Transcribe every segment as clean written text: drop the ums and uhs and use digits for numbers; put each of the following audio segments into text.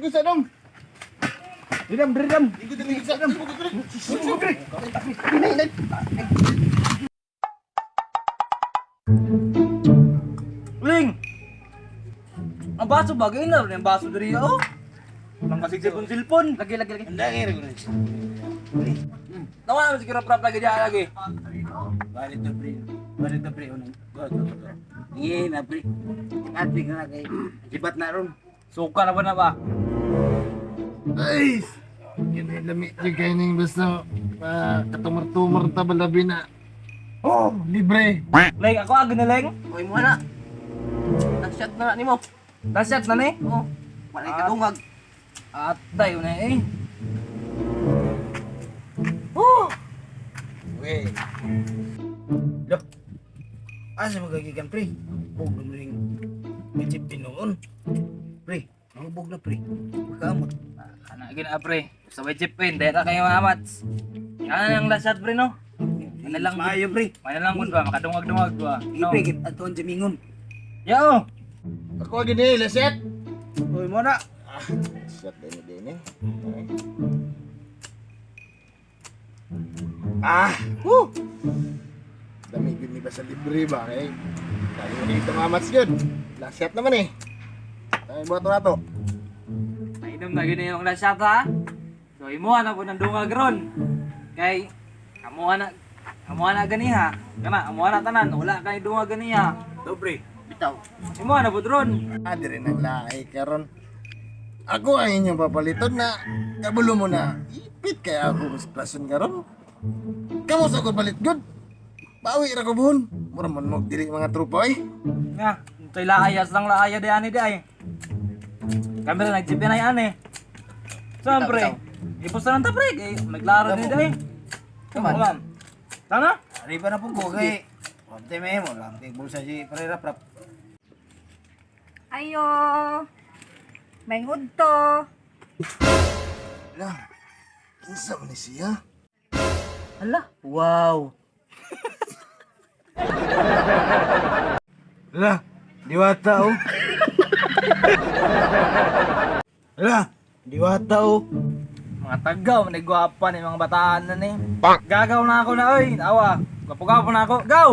Ligo sa dam. Didam, didam. Ligo diri sa dam. Ligo diri. Ling! Ang baso ba? Ganyan na rin ang baso diri oh. Nang kasig silpon. Lagi, lagi, lagi. Nawa naman siguro prap lagi diya lagi. Balik to pre. Balik to pre. Unang. Go, go, go. Ngin na pre. Ati ka na kay. Sibat na ron. Suka na ba na ba? Ay! Gini lami jud kay ning basta katumor-tumor ta balabi na. Oh, libre. Leng, ako agad na Leng. Uy mo na. Nag-shot na na nimo. Last shot na ni. Oh. Wala ka dungag. Atay na eh. Okay. Look. Asa magagikan pre? Bug na rin. May chip noon. Pre, mahubog na pre. Pagkamot. Ana gina pre. Sa way chip pin, dahil kayo mga mats. Yan ang last shot pre no. Ano lang Maayo pre. May lang gud ba makadungag-dungag ba. Sige pre, kit aton jamingon. Yo. Ako gini, leset. Uy mo na. Shot din din eh. Ah, Woo! Dami gyud ni ba sa libre ba kay? Dali mo dito mga mats gyud. Last shot naman eh. Tayo buhat na to. Nainom na gini yung last shot ha. So imuha na po ng dungag ron. Kay amuha na amuha na ganiha. Kana amuha na tanan wala kay dungag ganiha. to pre. Bitaw. Imuha na po ron. Ah, diri nang lahi karon. Ako ang inyong papaliton na kabulo mo na ipit kaya ako sa plason karon. Kamo sa ko balit gud. Bawi ra ko buhon. Mura man mo diri mga tropa eh. Nga, ito'y laayas lang laaya di ani di ay. Kami rin nag-jeep na yan eh. Siyempre, ipos na lang ta pre, kay naglaro din di ay. Come on. Come on. Tama? Arriba na po ko kay. Konti may mo lang tig bulsa si pre rap rap. Ayo. May ngudto. Lah, kinsa man ni siya? Hala. Wow. Lah, diwata oh. Lah, diwata oh. Mga tagaw, nagwapa ni mga bataan na ni. Gagaw na ako na oy, awa. Gwapo-gwapo na ako. Gaw!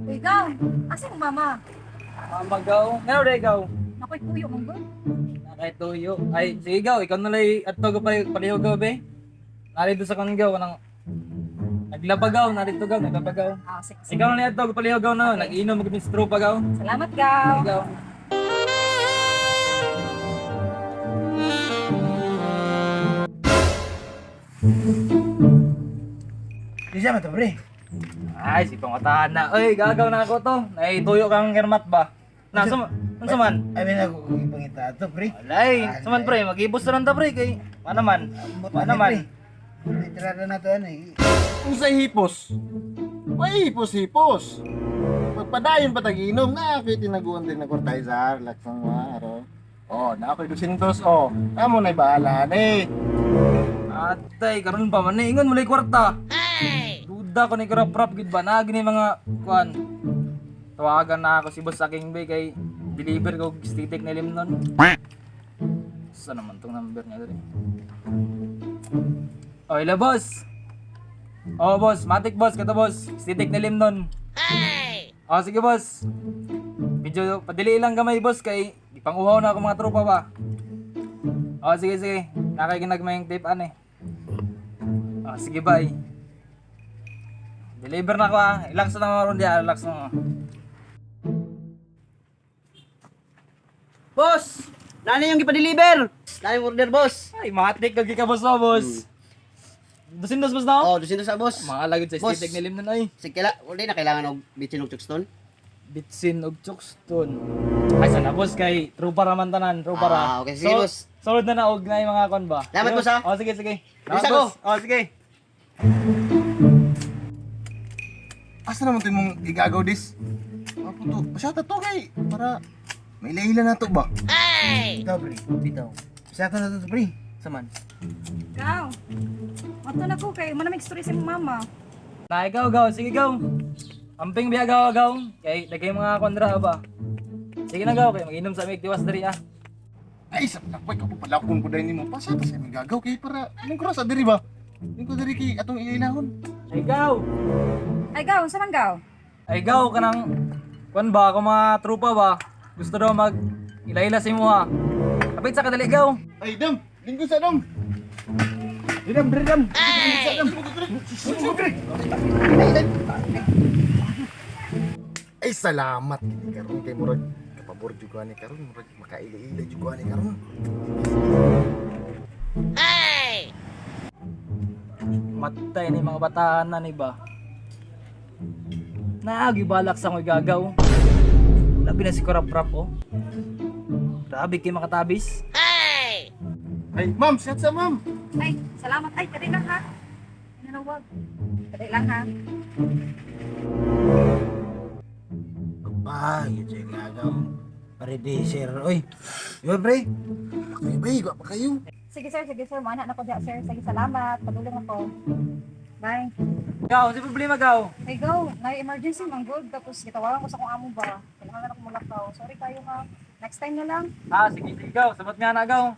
Uy, gaw. Asa yung mama? Mama gaw. Ngayon di gaw. Nakoy kuyo mong gud. Nakay tuyo. Ay, sige gaw, ikaw na lang at to pa paliho gaw be. Narito sa kan gaw nang naglabagaw, narito gaw, naglabagaw. Ah, sige, sige. Ikaw na lang adto paliho gaw na, nag-inom mag tropa gaw. Salamat, gaw. Gaw. Di siya man to pre. Ay, si pangataan na. Oy, gagaw na ako to. Naituyo kang hermat ba? Na, sum unsa man? Ay, may ako ipangita to pre. Alay, suman pre, mag-ibos na lang ta pre kay ano man. Ambot Ano man. Pre. Tirada na to ano eh. Unsay hipos? Way hipos-hipos. Pagpadayon pa tag-inom na ako'y tinaguan din na kwartay sa relax ang mga araw. Oh, na ako'y dusintos oh. Amo na'y bahala ni. Atay, karon pa man ingon mo kwarta. Duda ko ni krap rap gid ba na gini mga kuan. Tawagan na ako si Boss aking bay kay deliver ko stitik na limnon. Saan naman tong number niya diri? Oh, hello boss. Oh, boss, matik boss, kato boss. Stitik na limnon. Oh, sige boss. Medyo padili lang gamay boss kay ipanguhaw na ako mga tropa ba. Oh, sige sige. Nakaginagmay yung tape ano eh. Oh, sige bye. Deliver na ako ah. Relax na mga ron diya, relax na. Boss! Nani yung gipa-deliver? Nani yung order, boss? Ay, matik kagi ka boss oh, boss. Dusindos boss na? Oh, dusin sa boss. Mga lagod sa Boss. stitik ni Limnon ay. Sige la, wala na kailangan og bitsin og chokstone. Bitsin og chokstone. Ay sana boss kay tropa ra man tanan, tropa ra. Ah, okay. Sige, boss. Solid na naog na yung mga kon ba. Salamat, Sige, boss, ah. Oh, sige sige. Bisa Salamat, ko. boss. Oh, sige. Asa naman to imong igagaw dis? Apo to, masyata to kay para may ilaila na to ba? Bitaw pre, bitaw. Bisa na to pre. Saman. Gaw. Ato na ko kay manamig story sa imong mama. Na ikaw gaw, sige gaw. Amping biya gaw gaw. Kay dagay mga kontra ba. Sige na gaw kay maginom sa mig tiwas diri ah. Ay, sa nakway ka po palakon ko dahil nimo. Pasa ta sa imong gagaw kay para anong cross diri ba? Ning ko diri kay atong ilahon. Ay, gaw. Ay, gaw, unsa man gaw? Ay, gaw, kanang kuan ba ako mga tropa ba? Gusto daw mag ila-ila sa imo ha. Kapit sa kadali gaw. Ay, dam, lingkod sa dam. Didam, didam. Ay, salamat kini karon kay murag kapabor jud ko ani karon, murag makaila-ila jud ko ani karon. Matay ni mga bataan na ni ba. Naagi balak sa ako'y gagaw. Labi na si Kurap-rap oh. Grabe kay makatabis. Ay, ma'am, sihat sa ma'am. Ay, salamat. Ay, kadali lang ha. Nanawag. Kadali lang ha. Ay, yun siya gagaw. Pare di, sir. Oy. Yun, pre. Ay, bay, wa pa kayo. Sige sir, sige sir. Mana na ko diha sir. Sige, salamat. Padulong ako. Bye. Gaw, si problema gaw. Hey, go. Na emergency man good. Tapos gitawagan ko sa kong amo ba. Kailangan ako mulakaw. Sorry kayo ha. Next time na lang. Ah, sige, sige gaw. Sabot nga na gaw.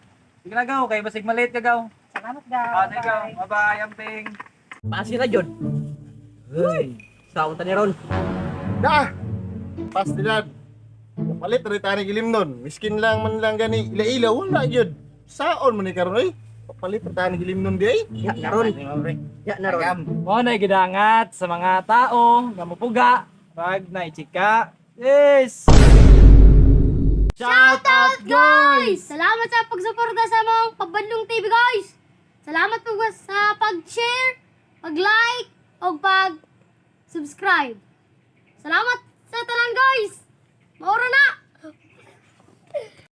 Sige na gaw, kay basig malate ka gaw. Salamat gaw. Ah, sige gaw. Bye-bye, amping. Pasira jud. Uy, saon ta ni ron. Da! Pastilad. Kapalit rin tayo gilim nun. Miskin lang man lang gani ila-ila, wala yun. Saon man ni karon oy. Kapalit rin tayo gilim nun di ay. Ya na ron. Ya na ron. Mo na gidangat sa mga tao nga mupuga pag naichika. Yes! Shout out, guys! Salamat sa pagsuporta sa mong Pabandong TV, guys! Salamat po sa pag-share, pag-like, o pag-subscribe. Salamat sa tanan!